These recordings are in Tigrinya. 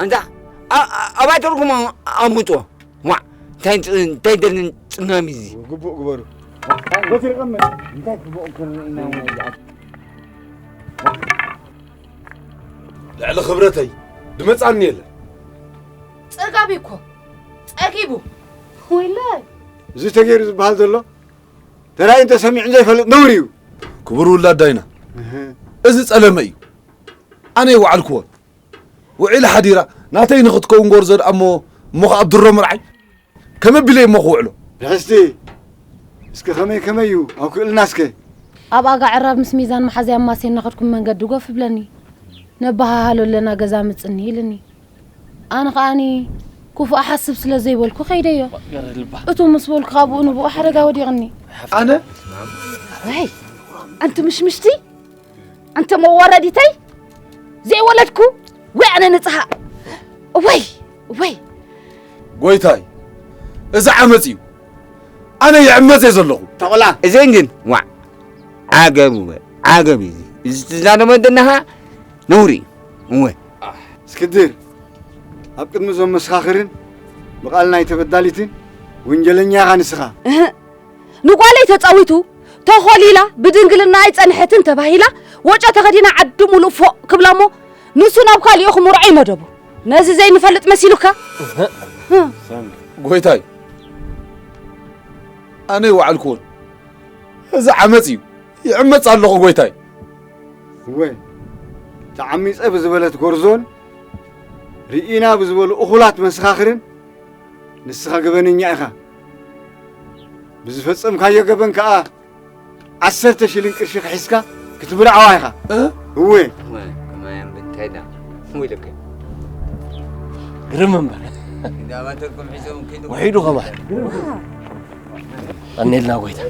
ኣንታ ኣባይ ተርጉሞ ኣምጦ። ዋ እንታይ እንታይ ደልን ጽናሚ እዚ። ግቡእ ግበሩ። በትሪ ቀመጥ። እንታይ ግቡእ ክርኢና። ልዕሊ ክብረተይ ድመጻኒ የለን። ጸጋቢ እኮ ጸጊቡ። ወይለ እዚ ተገይሩ ዝበሃል ዘሎ ተራእዩን ተሰሚዑን ዘይፈልጥ ነውሪ እዩ። ክቡር ውላድ ዳይና፣ እዚ ጸለመ እዩ። ኣነ ይወዓልክዎ። ውዒል ሓዲራ ናተይ ንኽትከውን ጎርዞ ደኣ እሞ እሞ ኸዓ ድሮ ምርዓይ ከመ ቢለ እሞ ክውዕሎ። ብሕስቲ እስከ ከመይ ከመይ እዩ ኣብ ክእልና እስከ ኣብ ኣጋ ዕራብ ምስ ሚዛን መሓዝያ ማሴ እናኸድኩም መንገዲ ጎፍ ብለኒ። ነባሃሃሎ ኣለና ገዛ ምጽኒ ኢልኒ። ኣነ ኸኣኒ ክፉእ ኣሓስብ ስለ ዘይበልኩ ከይደዮ። ገረ ልባ። እቱ ምስ በልኩ ካብኡ ንብኡ ሓደጋ ወዲቕኒ። ኣነ? ወይ፣ ኣንቲ ምሽምሽቲ፣ ኣንተ መዋረዲተይ፣ ዘይወለድኩ፣ ወይ ኣነ ንጽሃ። ወይ፣ ወይ። ጎይታይ፣ እዚ ዓመጽ እዩ። ኣነ ይዕመጽ እየ ዘለኹ። ተቑላ። እዘን ግን፣ ዋዕ፣ ዓገብ እወ፣ ዓገብ እዩ። እዚ ትዛረቦ ዘለኻ ነውሪ እዩ። እወ። እስክድር፣ ኣብ ቅድሚ እዞም መሰኻኽርን ብቓል ናይ ተበዳሊትን ወንጀለኛ ኢኻ ንስኻ። እህ፣ ንጓለይ ተጻዊቱ፣ ተኾሊላ፣ ብድንግልና ኣይጸንሐትን ተባሂላ፣ ወጮ ተኸዲና ዓዲ ሙሉእ ፎእ ክብላ እሞ፣ ንሱ ናብ ካሊኡ ክምርዖ እዩ መደቡ። ነዚ ዘይንፈልጥ መሲሉካ? እህ። እህ። ጎይታይ፣ ኣነ ይወዓልኩዎን። እዚ ዓመጽ እዩ። ይዕመጽ ኣለኹ ጎይታይ። እወ፣ ተዓሚጸ ብዝበለት ጎርዞን ርኢና ብዝበሉ እኹላት መሰኻኽርን ንስኻ ገበነኛ ኢኻ። ብዝፈጸምካዮ ገበን ከኣ ዓሰርተ ሽልን ቅርሺ ክሒዝካ ክትብልዓዋ ኢኻ። እ? እወ። እወ፣ ከማይ ኣንብንታይ ዳ? እወ ኢለከ። ግርም እምበር። እንዳባተኩም ሒዞም ከይዱ። ውሒዱ ከማይ። ቀኔልና ጎይታ።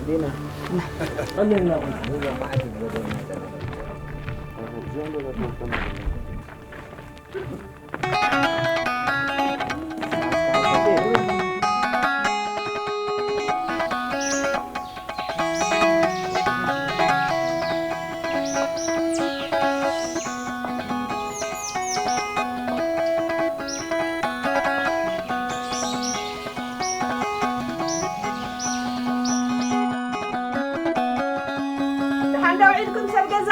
ደሓን ዶ ውዒልኩም ሰብ ገዛ?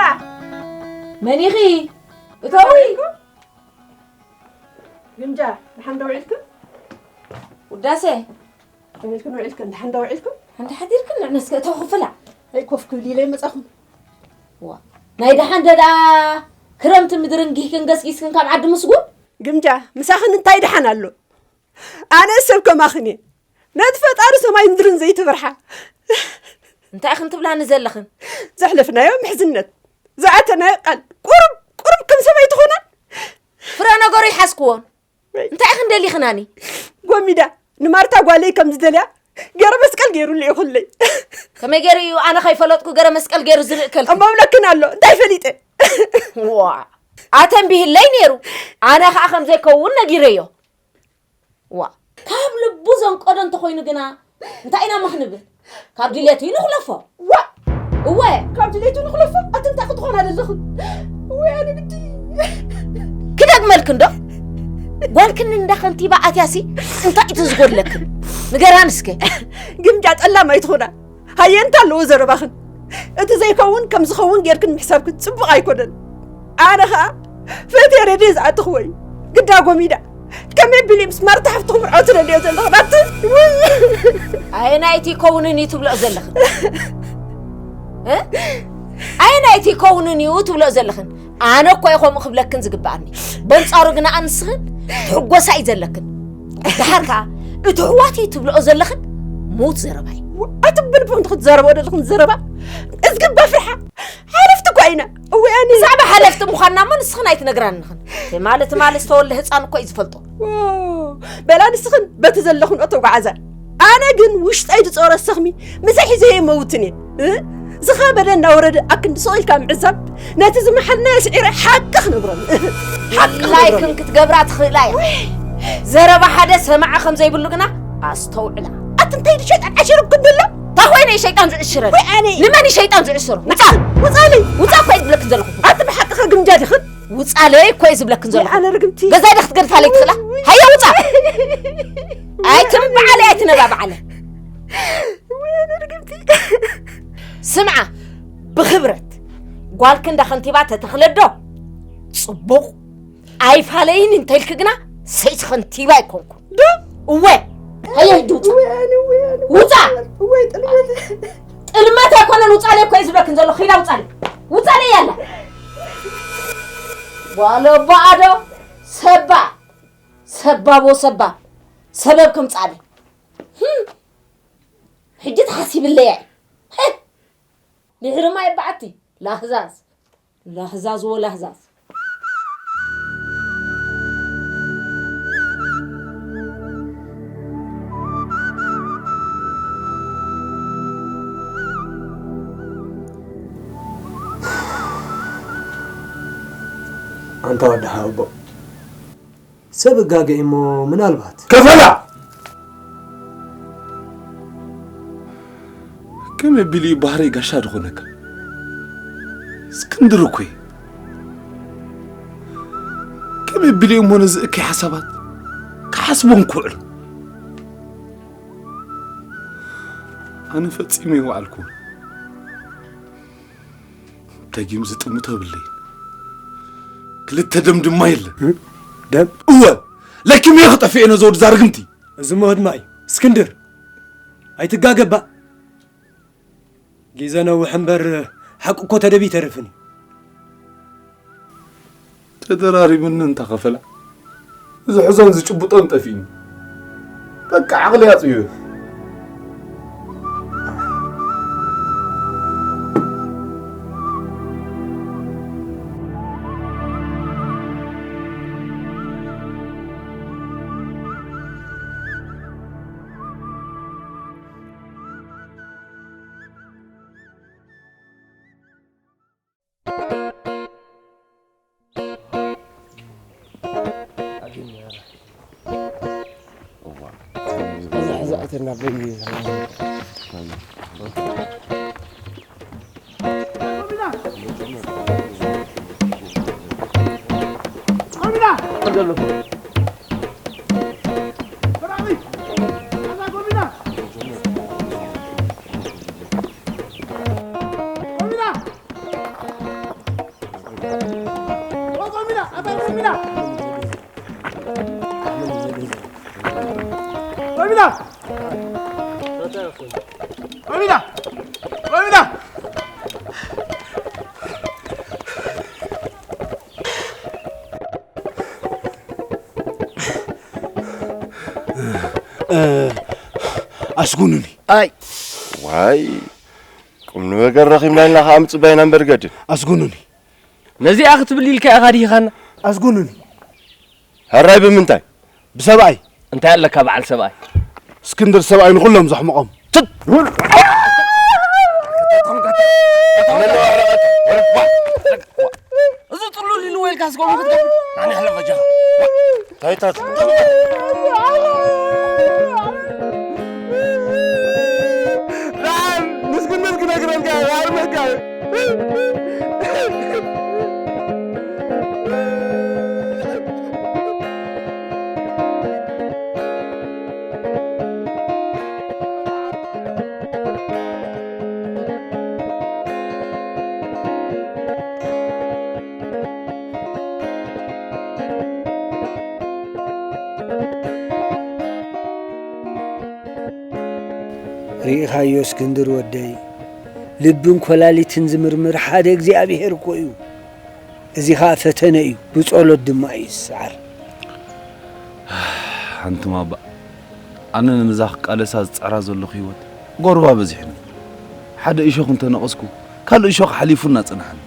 መን ኢኺ? እተዊ። ግምጃ፣ ደሓን ዶ ውዒልኩም? ውዳሴ። ውዒልኩም፣ ውዒልኩም፣ ደሓን ዶ ውዒልኩም? ሓንቲ ሓዲርክን ንዕነስከ እተው ክፍላ። ኣይ፣ ኮፍ ክብል ኢለ መጻኹም። ዋ፣ ናይ ደሓን ዶ ደኣ ክረምቲ ምድርን ጊህክን ገስጊስክን ካብ ዓዲ ምስጉን? ግምጃ፣ ምሳኽን እንታይ ደሓን ኣሎ? ኣነ ሰብ ከማኽን እየ። ነቲ ፈጣሪ ሰማይ ምድርን ዘይትፍርሓ። እንታይ ኢኽን ትብላኒ ዘለኽን? ዘሕለፍናዮ ምሕዝነት፣ ዝኣተናዮ ቃል፣ ቁሩብ፣ ቁሩብ ከም ሰብ ኣይትኾናን? ፍረ ነገሩ ይሓዝክዎን። ወይ። እንታይ ኢኽን ደሊኽናኒ? ጎሚዳ፣ ንማርታ ጓለይ ከም ዝደልያ ገረ መስቀል ገይሩሉ እዩ ኩለይ። ከመይ ገይሩ እዩ ኣነ ከይፈለጥኩ ገረ መስቀል ገይሩ ዝልእከልኪ? እሞ ብለክን ኣሎ፣ እንታይ ፈሊጠ? ዋ፣ ኣተንቢህለይ ነይሩ። ኣነ ኸኣ ከም ዘይከውን ነጊረዮ። ዋ፣ ካብ ልቡ ዘንቀዶ እንተኾይኑ ግና እንታይ ኢና እሞ ክንብል? ካብ ድሌቱ እዩ ንኽለፎ። ዋ! እወ! ካብ ድሌቱ ንኽለፎ? ኣቲ እንታይ ክትኾና ዘለኽን? እወ፣ ኣነ ግዲ። ክደግመልክን ዶ? ጓልክን እንዳ ከንቲባ ኣትያሲ እንታይ እቲ ዝጎድለክን? ንገራን እስከ። ግምጃ ጠላም ኣይትኾና። ሃየ እንተ ኣለዎ ዘረባኽን። እቲ ዘይከውን ከም ዝኸውን ጌርክን ምሕሳብክን ጽቡቕ ኣይኮነን። ኣነ ኸኣ ፈትየ ረድየ ዝኣተኽዎ እዩ። ግዳ ጎሚዳ። ከመይ ቢሊ ምስ ማርታ ሓፍትኹም ርዖ ትደልዮ ዘለኽን ኣቲ? ውይ! ኣየናይ እቲ ይከውንን እዩ ትብልኦ ዘለኽን? እ? ኣየናይ እቲ ይከውንን እዩ ትብልኦ ዘለኽን? ኣነ እኮ እየ ከምኡ ክብለክን ዝግብኣኒ። በንጻሩ ግና ኣንስኽን ትሕጎሳ እዩ ዘለክን። ደሓር ከኣ እቲ ኣሕዋት እዩ ትብልኦ ዘለኽን ምዉት ዘረባ እዩ። ኣቲ ብልብኹም ትኽትዛረብኦ ዘለኽን ዘረባ እዝግባ ፍርሓ። ሓለፍቲ እኳ ኢና። እወ፣ ኣነ ብዛዕባ ሓለፍቲ ምዃንና እሞ ንስኽን ኣይትነግራንኽን። ትማሊ፣ ትማሊ ዝተወልደ ህጻን እኮ እዩ ዝፈልጦ። ዎ፣ በላ ንስኽን በቲ ዘለኽንኦ ተጓዓዛ። ኣነ ግን ውሽጠይ ዝጾረ ሰኽሚ ምሳይ ሒዘ እየ መውትን እየ። እ? ዝኸበደ እናወረደ ኣክንዲ ስቕ ኢልካ ምዕዛብ፣ ነቲ ዝመሓልናዮ ስዒረ ሓቂ ክነግሮም። ሓቂ ክነግሮም። ላይክን ክትገብራ ትኽእላ እያ። ወይ! ዘረባ ሓደ ሰማዒ ከም ዘይብሉ ግና ኣስተውዕላ። ኣቲ እንታይ ድዩ ሸይጣን ዓሽርክን ዘሎ? እንታይ ኮይነ እዩ ሸይጣን ዝዕሽረኒ? ወይ ኣነ! ንመን እዩ ሸይጣን ዝዕሽሮ? ውጻ! ውጻለይ! ውጻ እኮ እየ ዝብለክን ዘለኹ። ኣቲ ብሓቅኻ ግምጃ ዲኽን? ውጻለይ እኮ እየ ዝብለክን ዘለኹ። ኣነ ርግምቲ። ገዛይ ዶ ክትገድፋለይ ትኽእላ? ውይ! ሃየ ውጻ! ኣይትንባዓለይ፣ ኣይትነባባዓለይ። ወይ ኣነ ርግምቲ። ስምዓ፣ ብኽብረት ጓልኪ እንዳ ከንቲባ ተተኽለዶ ጽቡቕ። ኣይፋለይን እንተልኪ ግና ሰይቲ ከንቲባ ኣይኮንኩን። ዶ? እወ። ሃየ ህጂ ውጻ። እወ፣ ኣነ፣ እወ፣ ኣነ፣ ውጻ! እወ፣ ጥልመት። ጥልመት ኣይኮነን፣ ውጻለይ እኮ እየ ዝብለክን ዘለኹ። ኺዳ ውጻለይ። ውጻለይ ያላ። ጓል ኣቦኣ ዶ ሰባ። ሰባቦ ሰባ። ሰበብ ከምጻለይ። ህም። ሕጂ ተሓሲብለያ እዩ። ህህ። ድሕሪ ማይ እባ ላህዛዝ፣ ላህዛዝ ወላህዛዝ። ኣንታ ወዲ ሓወቦ፣ ሰብ እጋገ እሞ ምናልባት። ከፈላ! ከመይ ኣቢሉ እዩ ባህረይ ጋሻ ዝኾነካ? እስክንድር እኮ እዩ። ከመይ ኣቢሉ እዩ እሞ ነዚ እከይ ሓሳባት ክሓስቦን ክውዕሎ? ኣነ ፈጺመ ኣይወዓልኩን። ደጊም ዝጥምቶ የብለይን። ክልተ ደም ድማ የለን። እ? ደም? እወ፣ ለኪመዮ ክጠፍእ እየ ነዚ ወዲ ዛርግምቲ። እዚ እሞ ህድማ እዩ። እስክንድር፣ ኣይትጋገባ። ግዜ ነውሕ እምበር፣ ሓቂ እኮ ተደብ ይተርፍን እዩ። ተደራሪብኒ እንታ ከፈላ፣ ዝሕዞን ዝጭብጦን ጠፊእኒ። በቃ ዓቕሊ ኣጽዩ። ኣስጉኑኒ። ኣይ። ዋይ፣ ቁም ነገር ረኺብና ኢልና ከኣ ምጽባይና እምበር ገድል። ኣስጉኑኒ። ነዚኣ ክትብል ኢልካ ኢኻ ዲኻና? ኣስጉኑኒ። ሕራይ ብምንታይ? ብሰብኣይ። እንታይ ኣለካ በዓል ሰብኣይ? እስክንድር ሰብኣይ ንኹሎም ዘሕምቖም። ትት! እዚ ጥሉል ኢሉ ወይልካ ስቆም ክትገብር? ኣነ ሕለፈ ጃኻ። ታይታት። ራን፣ ንእስክንድር ክነግረልካ እየ፣ ኣርመካ። ርኢኻዮ እስክንድር ወደይ፣ ልብን ኮላሊትን ዝምርምር ሓደ እግዚኣብሄር እኮ እዩ። እዚ ኸኣ ፈተነ እዩ፣ ብጸሎት ድማ እዩ ዝሰዓር። ሓንቱም ኣባ፣ ኣነ ንምዛ ክቃለሳ ዝጸዕራ ዘለኹ ህይወት ጎርባ በዚሕኒ። ሓደ እሾኽ እንተነቐስኩ፣ ካልእ እሾኽ ሓሊፉ እናጸንሓኒ።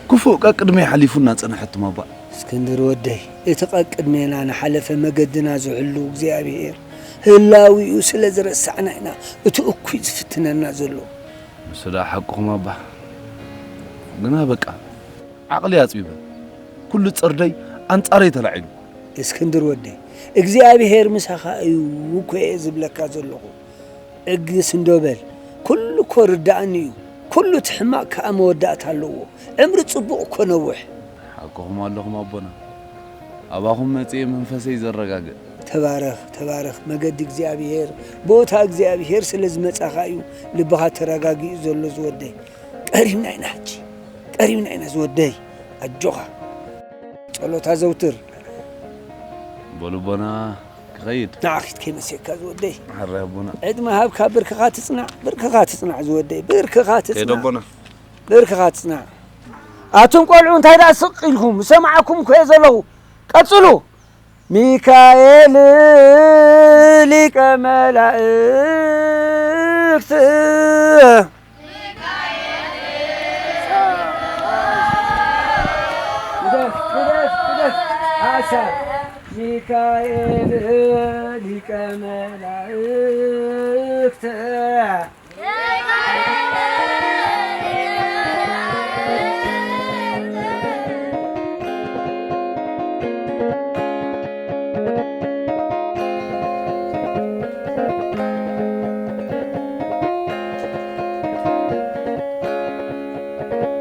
ክፉእ ቀቅድመይ ሓሊፉ እናጸንሐ፣ ኣቱም ኣባ። እስክንድር ወደይ፣ እቲ ቀቅድሜና ንሓለፈ መገድና ዝሕሉ እግዚኣብሄር ህላዊኡ ስለ ዝረሳዕና ኢና እቲ እኩይ ዝፍትነና ዘሎ። ንሱ ደኣ ሓቅኹም ኣባ። ግና በቃ፣ ዓቕሊ ኣጽቢበ። ኩሉ ጽርደይ ኣንጻረይ ተላዒሉ። እስክንድር ወደይ፣ እግዚኣብሄር ምሳኻ እዩ እኮ እየ ዝብለካ ዘለኹ። ዕግስ እንዶ በል። ኩሉ እኮ ርዳእኒ እዩ። ኩሉ እቲ ሕማቕ ከኣ መወዳእታ ኣለዎ። ዕምሪ ጽቡቕ እኮ ነውሕ። ሓቅኹም ኣለኹም ኣቦና። ኣባኹም መጺኤ መንፈሰይ ዘረጋግእ። ተባረኽ፣ ተባረኽ። መገዲ እግዚኣብሄር፣ ቦታ እግዚኣብሄር ስለ ዝመጻኻ እዩ ልብኻ ተረጋጊኡ ዘሎ ዝወደይ። ቀሪብና ኢና ሕጂ። ቀሪብና ኢና ዝወደይ። ኣጆኻ። ጸሎት ኣዘውትር። በሉ ኣቦና ክኸይድ። ንዓ ኪድ ከይመሴካ ዝወደይ። ሓራይ ኣቦና። ዕድመ ሃብካ ብርክኻ ትጽናዕ፣ ብርክኻ ትጽናዕ ዝወደይ፣ ብርክኻ ትጽናዕ። ከይደ ኣቦና። ብርክኻ ትጽናዕ። ኣቱም ቆልዑ እንታይ ደኣ ስቕ ኢልኩም? ዝሰማዕኩም እኮ እየ ዘለኹ። ቀጽሉ። ሚካኤል ሊቀ መላእክት። ሚካኤል ሊቀ መላእክት።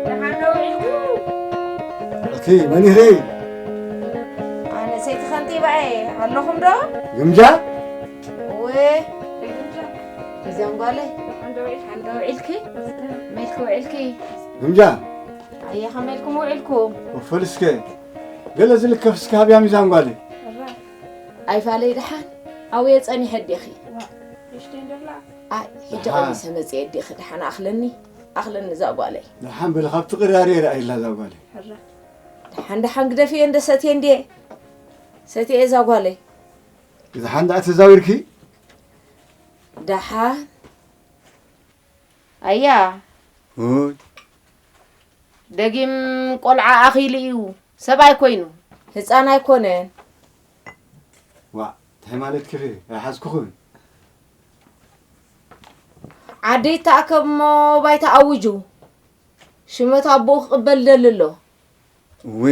ደሓን ዶ ውዒልኩም? እቲ መን ይኽሪ? ኣነ ሰይቲ ከንቲባ እየ። ኣለኹም ዶ? ግምጃ? እወ። እዞም ጓለይ። ደሓን ዶ ውዒልኪ? መልኪ ውዒልኪ? ግምጃ? ኣየ ከመይ ኢልኩም ውዒልኩም? ክፈል እስከ። ገለ ዝልከፍ እስከ ሃብያ ሚዛን ጓለይ። ኣይፋለይ ደሓን። ኣውየ ጸኒሐ ኣዴኺ። ኣይ፣ ሕጂ ደሓን። ቀኒሰ መጽየ ኣዴኺ ደሓን ኣኽለኒ። ኣኽለኒ እዛ ጓለይ። ደሓን በሊ ካብቲ ቅራሪ ረኣይላ እዛ ጓለይ። ደሓን ደሓን ግደፍየ እንደ ሰትየ እንድየ። ሰትየ እዛ ጓለይ። ደሓን ደኣ ተዛዊርኪ? ደሓን። ኣያ። ኦይ። ደጊም ቆልዓ ኣኺሉ እዩ። ሰብ ኣይኮይኑ። ህፃን ኣይኮነን። ዋእ፣ እንታይ ማለት ክኺ? ኣይሓዝኩኽን። ዓዲ ይተኣከብ እሞ ባይታ ኣውጁ። ሽመት ኣቦኡ ክቕበል ደሊ ኣሎ። እወ፣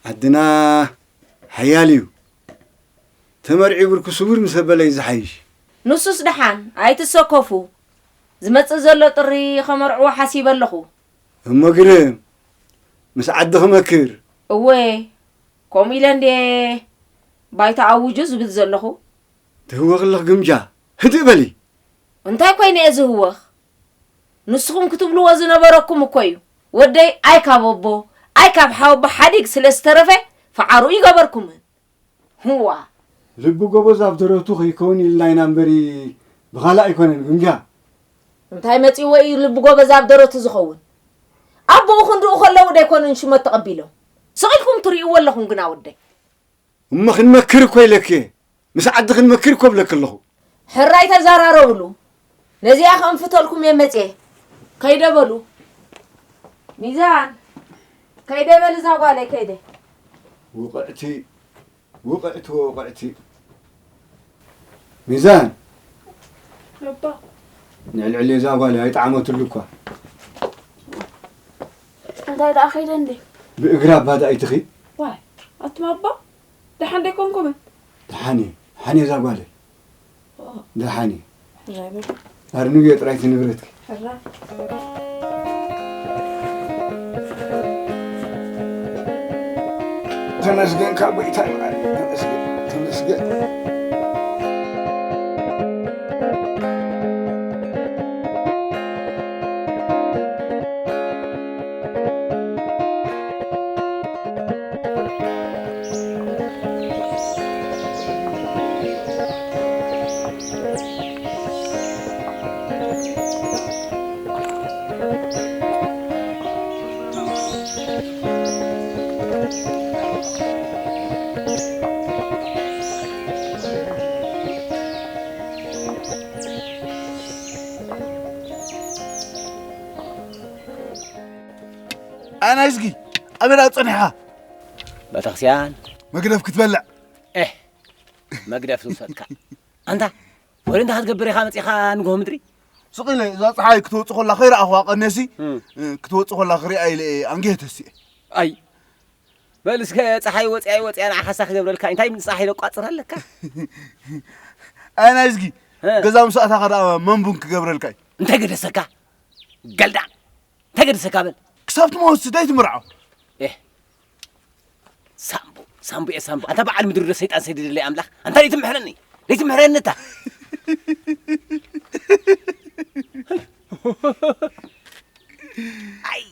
ዓድና ሓያል እዩ። ተመርዒ ብርኩ ስውር ምስ ኣበለ እዩ ዝሓይሽ። ንሱስ ደሓን፣ ኣይትሰከፉ። ዝመጽእ ዘሎ ጥሪ ኸመርዕዎ ሓሲበ ኣለኹ። እሞ ግርም፣ ምስ ዓዲ ክመክር። እወ፣ ከምኡ ኢለ እንድየ ባይታ ኣውጁ ዝብል ዘለኹ። ትህወኽ ኣለኽ ግምጃ፣ ህድእ በሊ። እንታይ ኮይነ እየ ዝህወኽ? ንስኹም ክትብልዎ ዝነበረኩም እኮ እዩ። ወደይ ኣይ ካብ ኣቦ፣ ኣይ ካብ ሓወቦ ሓዲግ ስለ ዝተረፈ፣ ፈዓሩ ይገበርኩምን። ህዋ። ልቢ ጎበዝ ኣብ ደረቱ ከይከውን ኢልና ኢና እምበሪ፣ ብኻልእ ኣይኮነን ግምጃ። እንታይ መጺዎ እዩ ልቢ ጎበዝ ኣብ ደረቱ ዝኸውን? ኣቦኡ ክንድኡ ከለዉ ዶ ኣይኮኑን ሽመት ተቐቢሎም? ስቕ ኢልኩም ትርእይዎ ኣለኹም ግና ወደይ። እሞ ክንመክር እኮ ኢለኪ እየ። ምስ ዓዲ ክንመክር እኮ እብለኪ ኣለኹ። ሕራይ ተዛራረብሉ። ነዚኣ ከንፍተልኩም እየ መጽየ። ከይደ በሉ። ሚዛን። ከይደ በል እዛ ጓለይ ከይደ። ውቕዕቲ፣ ውቕዕቲ፣ ውቕዕቲ። ሚዛን። ኣባ። ንዕልዕል እዛ ጓለይ ኣይጠዓመትሉ እኳ። እንታይ ደኣ ከይደ እንዴ? ብእግራ እባ ደኣ ኣይትኺድ? ዋይ፣ ኣቱም ኣባ፣ ደሓን ደይኮንኩምን? ደሓን እየ፣ ደሓን እየ እዛ ጓለይ። ደሓን እየ። ሕራይ በል። ኣርንብዮ ጥራይ እቲ ንብረትኪ። ሕራይ። ተመስገን ካብ ጎይታይ መዓረይ፣ ተመስገን፣ ተመስገን። ኣናይዝጊ ኣበይ ደኣ ጸኒሕኻ? ቤተክርስትያን። መግደፍ ክትበልዕ? ኤህ፣ መግደፍ ዝውሰድካ። ኣንታ፣ ወደ እንታይ ክትገብር ኢኻ መጺኻ ንግሆ ምድሪ? ስቕ ኢለ እዛ ጸሓይ ክትወጽእ ከላ ከይረኣኹዋ ቀኔሲ፣ እም። እ፣ ክትወጽእ ከላ ክሪኣ ኢለ እየ ኣንጊሀ ተሲኤ። ኣይ፣ በል እስከ ጸሓይ ወጽያ ኣይወጽያ ንዓኻሳ ክገብረልካ፣ እንታይ ጸሓይ ደቋጽር ኣለካ? ኣናይዝጊ፣ እ። ገዛ ምስ ኣታኻ ደኣ መን ቡን ክገብረልካ እዩ? እንታይ ገደሰካ? ገልዳም። እንታይ ገድሰካ በል? ክሳብ ትመውት ደይትምርዖ። ኤህ። ሳምቡ፣ ሳምቡ፣ ኤ ሳምቡ። ኣንታ በዓል ምድሪ ዶ ሰይጣን ሰዲድለይ ኣምላኽ? ኣንታ ደይትምሕረኒ። ደይትምሕረኒ እታ። ኣይ።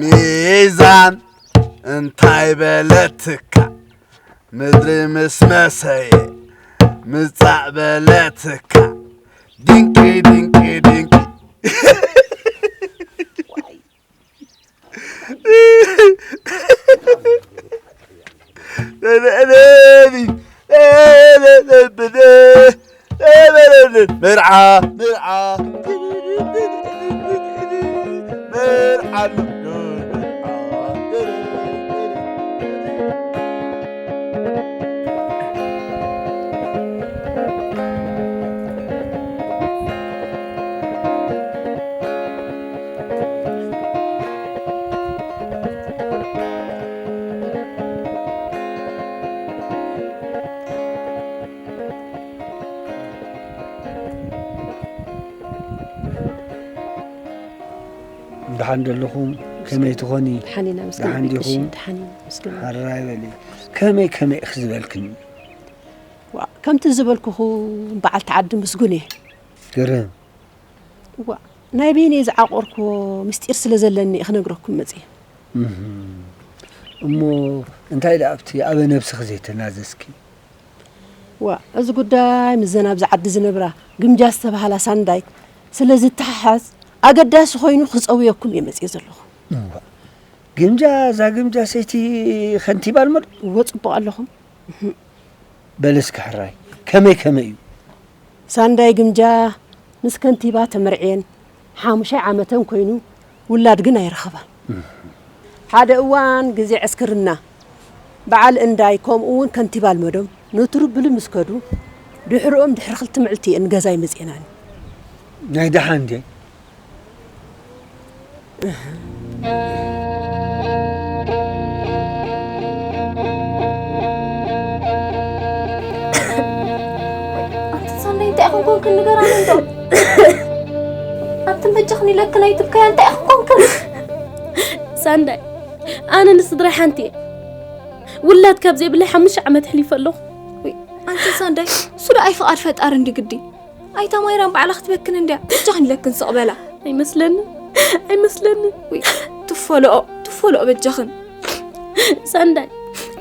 ሚዛን እንታይ በለትካ? ምድሪ ምስ መሰየ ምጻእ በለትካ። ድንቂ፣ ድንቂ፣ ድንቂ። መርዓ፣ መርዓ፣ መርዓ ኣሎ፣ መርዓ። ደሓን ደለኹም? ከመይ ትኾኒ? ደሓን ኢና፣ ምስጋና ደሓን ዲኹም? ይብቅሽ፣ ደሓን ኢና፣ ምስጋና። ሓራይ በሊ። ከመይ ከመይ ኢኺ ዝበልክኒ? ዋ፣ ከምቲ ዝበልኩኹ በዓልቲ ዓዲ ምስጉን እየ። ግርም። ዋ፣ ናይ በይነይ ዝዓቆርኩዎ ምስጢር ስለ ዘለኒ እየ ክነግረኩም መጽየ። እህም። እሞ እንታይ ደኣ ኣብቲ ኣበ ነብስኺ ዘይተናዘዝኪ? ዋ፣ እዚ ጉዳይ ምስዘን ኣብዚ ዓዲ ዝነብራ ግምጃ ዝተባህላ ሳንዳይ ስለ ዝተሓሓዝ ኣገዳሲ ኮይኑ ክጸውየኩም እየ መጽየ ዘለኹ። እዋ፣ ግምጃ፣ እዛ ግምጃ ሰይቲ ከንቲባ ኣልመዶ? እወ፣ ጽቡቕ ኣለኹም። በል እስኪ ሕራይ፣ ከመይ ከመይ እዩ? ሳንዳይ ግምጃ ምስ ከንቲባ ተመርዕየን ሓሙሻይ ዓመተን ኮይኑ፣ ውላድ ግን ኣይረኸባን። ሓደ እዋን ግዜ ዕስክርና፣ በዓል እንዳይ ከምኡ እውን ከንቲባ ኣልመዶም ንትሩብሊ ምስ ከዱ፣ ድሕርኦም ድሕሪ ክልተ ምዕልቲ እየን ገዛይ መጽኤናኒ። ናይ ደሓን ድየ? ኣንቲ ሳንዳይ እንታይ ኢኽን ኮንክን ንገራኒ እንዶ። ኣብቲ በጃኽን ኢለክን ኣይትብከያ እንታይ ኢኽን ኮንክን? ሳንዳይ፣ ኣነ ንስድራይ ሓንቲ እየ። ውላድ ካብ ዘይብለይ ሓሙሽተ ዓመት ኣሕሊፈ ኣለኹ። ውይ፣ ኣንቲ ሳንዳይ፣ እሱ ደኣ ፍቓድ ፈጣሪ እንዲ ግዲ። ኣይታ ማይራም ባዕላ ክትበክን እንድያ። በጃኽን ኢለክን ስቕ በላ። ኣይመስለንን፣ ኣይመስለንን። ውይ፣ ትፈለኦ፣ ትፈለኦ በጃኽን። ሳንዳይ፣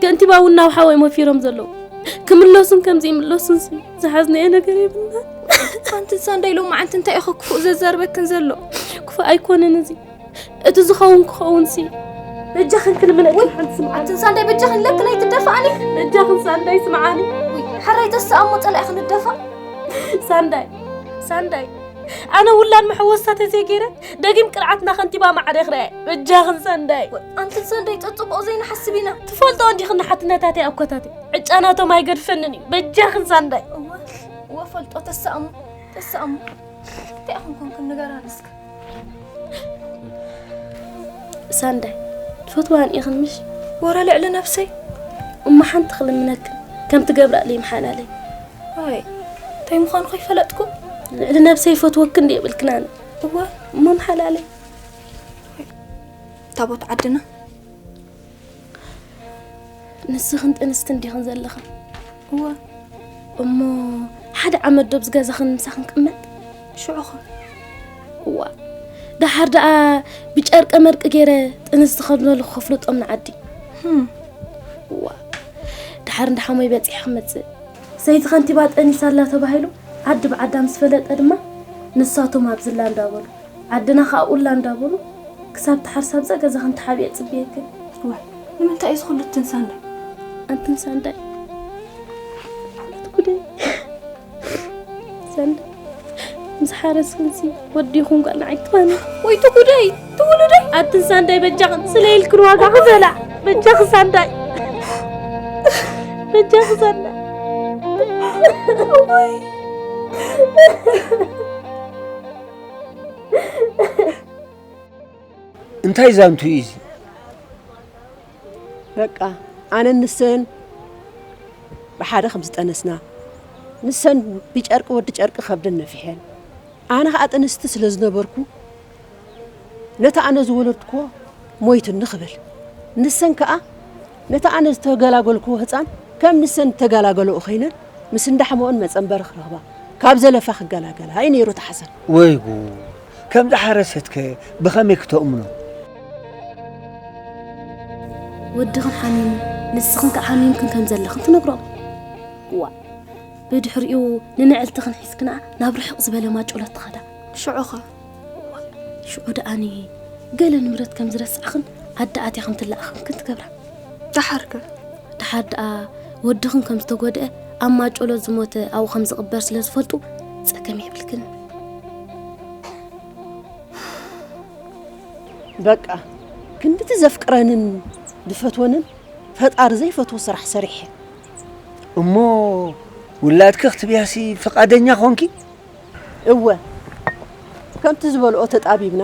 ከንቲባ እውን ናብ ሓወይ መፊሮም ዘለዉ። ክምለሱን ከም ዘይምለሱን ሲ ዝሓዝናዮ ነገር የብልናን። ኣንቲ ሳንዳይ ሎማዓንቲ እንታይ ኢኹ ክፉእ ዘዛርበክን ዘሎ? ክፉእ ኣይኮነን እዚ። እቲ ዝኸውን ክኸውን ሲ በጃኽን ክልምነክን ሓንቲ ስምዓኒ። ኣንቲ ሳንዳይ በጃኽን ኢለክን ኣይትደፋእኒ። በጃኽን ሳንዳይ ስምዓኒ። ውይ፣ ሕራይ ተስኣ እሞ ጸላኢ ክንደፋእ። ሳንዳይ፣ ሳንዳይ፣ ኣነ ውላድ መሐወስታ ተዘይገይረ ደጊም ቅርዓትና ከንቲባ ማዕረ ክረኣየ። በጃኽን ሳንዳይ። ኣንትን ሳንዳይ ጸጽቡቕ ዘይንሓስብ ኢና። ትፈልጦ እንዲኽን ንሓትነታተይ ኣኮታተይ። ዕጫ ናቶም ኣይገድፈንን እዩ። በጃኽን ሳንዳይ። እወ፣ እወ ፈልጦ ተሳእሙ፣ ተሳእሙ። እንታይ ኢኹም ኮንኩም ንገራኒ እስከ። ሳንዳይ፣ ትፈትዋን ኢኽን ምሽ? ወረ ልዕሊ ነብሰይ። እሞ ሓንቲ ክልምነክን፣ ከም ትገብራለይ ምሓላለይ። ኣይ፣ እንታይ ምዃኑ ከይፈለጥኩ? ልዕሊ ነብሰይ ይፈትወክን ድየ ይብልክን ኣነ። እወ። እሞ ምሓላለይ። ታቦት ዓድና። ንስኽን ጥንስቲ እንዲኽን ዘለኽን? እወ። እሞ ሓደ ዓመት ዶ ብዚ ገዛኽን ምሳኽን ክቕመጥ? ሽዑ ኸ? እዋ። ደሓር ደኣ ብጨርቀ መርቂ ገይረ ጥንስቲ ከም ዘለኹ ከፍልጦም ንዓዲ። ህም። እዋ። ደሓር እንዳ ሓሞይ በጺሐ ክመጽእ። ሰይቲ ከንቲባ ጠኒሳ ኣላ ተባሂሉ ዓዲ ብዓዳ ምስ ፈለጠ ድማ ንሳቶም ኣብዝላ እንዳበሉ ዓድና ኸኣ ኡላ እንዳበሉ ክሳብ ትሓርስ ኣብዛ ገዛ ክንተሓብየ ጽብየክን። ዋይ፣ ንምንታይ እዩ ዝኹሉ ትንሳንዳይ? ኣንትን ሳንዳይ። እቲ ጉደይ። ሳንዳይ። ምስ ሓረስክንሲ ወዲኹም ጓል ንዓይ ትባኒ። ወይ እቲ ጉደይ፣ እቲ ውሉደይ። ኣንትን ሳንዳይ በጃኽን ስለ ኢልክን ዋጋ ክፈላ። በጃኽን ሳንዳይ። በጃኽን ሳንዳይ። ወይ። እንታይ ዛንቱ እዩ እዚ? በቃ፣ ኣነን ንሰን ብሓደ ከም ዝጠነስና፣ ንሰን ብጨርቂ ወዲ ጨርቂ ከብደን ነፊሐን፣ ኣነ ኸኣ ጥንስቲ ስለ ዝነበርኩ፣ ነቲ ኣነ ዝወለድክዎ ሞይቱኒ ክብል፣ ንሰን ከኣ ነቲ ኣነ ዝተገላገልክዎ ህጻን ከም ንሰን እተገላገለኦ ኮይነን፣ ምስ እንዳሕመኦን መጸንበሪ ክረኽባ፣ ካብ ዘለፋ ክገላገላ እዩ ነይሩ እቲ ሓሳብ። ወይ ጉድ! ከምዛ ሓረሰትከ ብኸመይ ክተእምኖ? ወድኽን ሓሚሙ፣ ንስኽን ከኣ ሓሚምክን ከም ዘለኽን ትነግሮም። እዋ፣ ብድሕሪኡ ንንዕልትኽን ሒዝክንኣ ናብ ርሕቕ ዝበለ ማጮሎት ትኸዳ። ሽዑ ኸ? ሽዑ ደኣኒ ገለ ንብረት ከም ዝረሳዕኽን ኣደ ኣትያ ከም ትለኣኸንክን ትገብራ። ደሓር ከ? ደሓር ደኣ ወድኽን ከም ዝተጎድአ ኣብ ማጮሎት ዝሞተ ኣብኡ ከም ዝቕበር ስለ ዝፈልጡ ጸገም የብልክን። በቃ ክንድቲ ዘፍቅረንን ዝፈትወንን ፈጣሪ ዘይፈትዎ ስራሕ ሰሪሐ። እሞ ውላድኪ ክትብያሲ ፍቓደኛ ኾንኪ? እወ፣ ከምቲ ዝበልኦ ተጣቢብና፣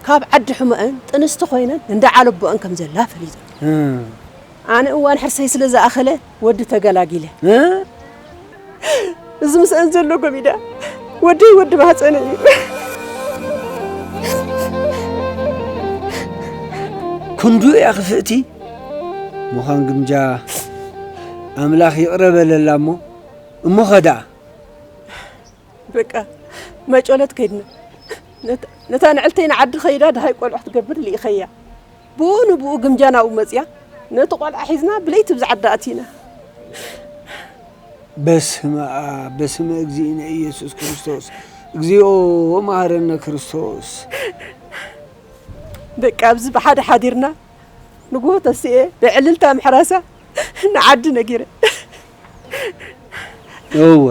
ካብ ዓዲ ሕመአን ጥንስቲ ኮይነን እንዳ ዓለቦአን ከም ዘላ ፈሊጠ። እም። ኣነ እዋን ሕርሰይ ስለ ዝኣኸለ ወዲ ተገላጊለ። እ? እዚ ምስአን ዘሎ ጎሚዳ ወደይ ወዲ ማህፀነ እዩ። ክንዱ እያ ክፍእቲ ምዃን ግምጃ። ኣምላኽ ይቕረ በለላ እሞ፣ እሞ ኸ ደኣ? በቃ፣ መጮለት ከይድና። ነታ፣ ነታ ንዕልተይ ንዓዲ ኸይዳ ደሃይ ቆልዑ ክትገብር ልኢኸያ። ብኡ ንብኡ ግምጃ ናብኡ መጽያ። ነቲ ቆልዓ ሒዝና ብለይቲ ብዛ ዓዲ ኣቲና። በስመ ኣብ፣ በስመ እግዚእነ ኢየሱስ ክርስቶስ። እግዚኦ መሐረነ ክርስቶስ። በቃ፣ ኣብዚ ብሓደ ሓዲርና፣ ንግሆ ተስኤ ብዕልልታ ምሕራሳ ንዓዲ ነጊረ። እወ።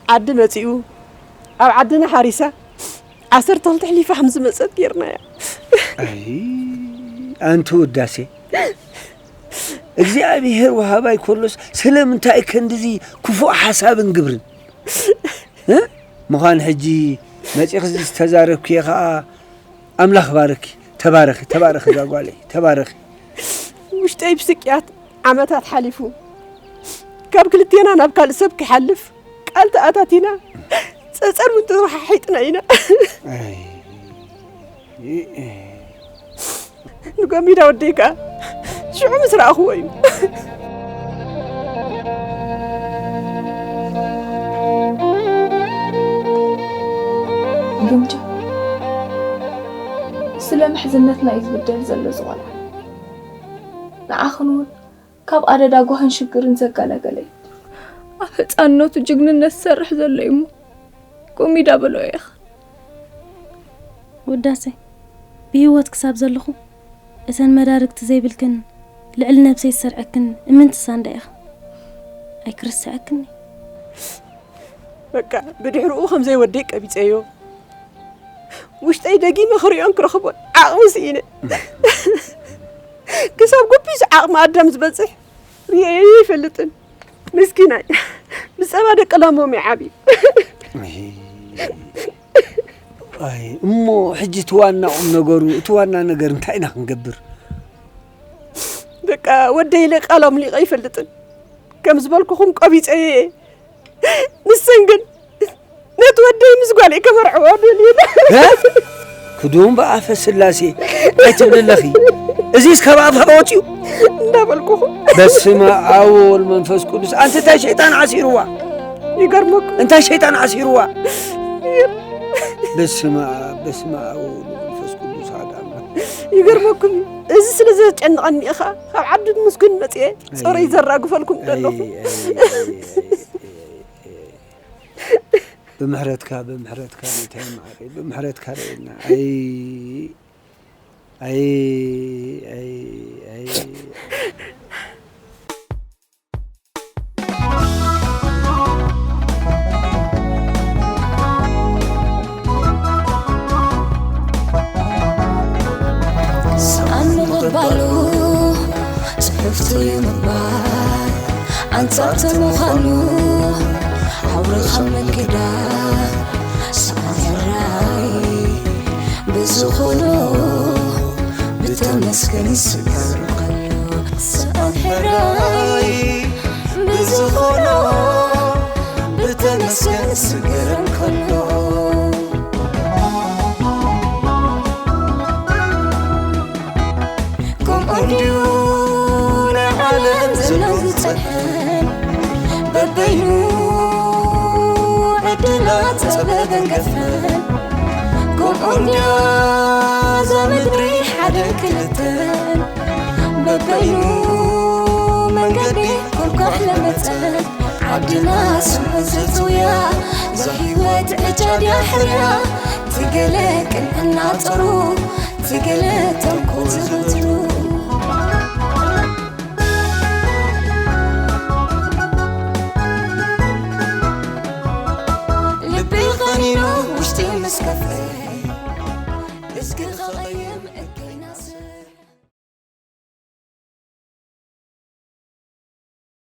ዓዲ መጺኡ፣ ኣብ ዓድና ሓሪሳ፣ ዓሰርተ ክልተ ኣሕሊፋ ከም ዝመጸት ጌርናያ። ኣይ፣ ኣንቲ ውዳሴ። እግዚኣብሔር ወሃባይ ኮሎስ ስለምንታይ ከንድዚ ክፉእ ሓሳብን ግብርን? እ? ምዃን ሕጂ መጺኽዚ ዝተዛረብክዮ ኸኣ ኣምላኽ ባርኪ። ተባረኺ፣ ተባረኺ እዛ ጓለይ፣ ተባረኺ። ውሽጠይ ብስቅያት ዓመታት ሓሊፉ። ካብ ክልቴና ናብ ካልእ ሰብ ክሓልፍ ቃል ተኣታቲና፣ ጸጸር እውን ተወሓሒጥና ኢና። ኣይ። ንጎሚዳ ወደይ ከኣ ሽዑ ምስ ረኣኽዎ እዩ። ግምጃ፣ ስለ ምሕዝነትና እዩ ዝብደል ዘሎ እዚ ቆልዓ። ንዓኽን እውን ካብ ኣደዳ ጓህን ሽግርን ዘገላገለ እዩ። ኣብ ህፃንነቱ ጅግንነት ዝሰርሕ ዘሎ እዩ እሞ፣ ጎሚዳ በልኦ ኢኻ። ውዳሰ፣ ብህይወት ክሳብ ዘለኹ፣ እተን መዳርግቲ ዘይብልክን፣ ልዕሊ ነብሰይ ዝሰርዐክን እምንቲ ሳንዳ ኢኻ። ኣይክርስዐክን እየ። በቃ፣ ብድሕሪኡ ከም ዘይወደይ ቀቢጸዮ። ውሽጠይ ደጊመ ክሪኦን ክረኽቦን ዓቕሚ ስኢነ። ክሳብ ጉቢዝ ዓቕሚ ኣዳም ዝበጽሕ ርእየዮ ኣይፈልጥን። ምስኪናይ፣ ብጸባ ደቂ ላሞም ይዓብዩ። ኣይ፣ እሞ ሕጂ እቲ ዋና ቁም ነገሩ፣ እቲ ዋና ነገር እንታይ ኢና ክንገብር? በቃ፣ ወደይ ኢለ ቃል ኣምሊቐ ኣይፈልጥን። ከም ዝበልኩኹም ቀቢጸዮ እየ። ንሰን ግን ነቲ ወደይ ምስ ጓለይ ከመርዕዎ ደልየን። እ? ክዱን ብኣፈ ስላሴ ኣይትብሊ ኣለኺ። እዚስ ካብ ኣፍኻ ወፂኡ? እንዳበልኩኹም። በስመ ኣብ ወወልድ መንፈስ ቅዱስ። ኣንቲ እንታይ ሸይጣን ዓሲርዋ? ይገርመኩም። እንታይ ሸይጣን ዓሲርዋ? በስመ ኣብ፣ በስመ ኣብ ወወልድ መንፈስ ቅዱስ ኣሐዱ ኣምላክ። ይገርመኩም እዩ። እዚ ስለ ዘጨንቐኒ ኢኻ ካብ ዓዲ ምስጉን መፅኤ ፅሩይ ዘራግፈልኩም ዘለኹ። ኣይ፣ ኣይ፣ ኣይ፣ ኣይ፣ ኣይ፣ ኣይ። ብምሕረትካ፣ ብምሕረትካ፣ ጌታዬ መዓረይ፣ ብምሕረትካ ርኤና። ኣይ፣ ኣይ፣ ኣይ፣ ኣይ። ሰኣን ምቕባሉ ጽሕፍቲ ምባል ኣንጻርቲ ምዃኑ፣ ኣውርኻ ምግዳል ሰኣን ሕራይ ብዝኾኖ ብተመስገን ይስገር ከሎ። ሰኣን ሕራይ ብዝኾኖ ብተመስገን ይስገር ከሎ። ከምኡ እንድዩ ናይ ዓለም ዘሎ ዝጸንሐን፣ በበይኑ ዕድላት ጸበበን ገፈን። ከምኡ እንድያ እዛ ምድሪ ሓደን ክልተን፣ በበይኑ መንገዲ ኮልኳሕ ለመጸን። ዓድና ስሙ ዘጽውያ፣ እዛ ህይወት ዕጫ ድያ ሕርያ፣ ትገለ ቅንዕና ጸሩ፣ ትገለ ተንኮል ዘዘውትሩ። ልቢ ቐኒኑ ውሽጢ ምስ ከፈ፣ እዝጊ ኸቐይም እከይ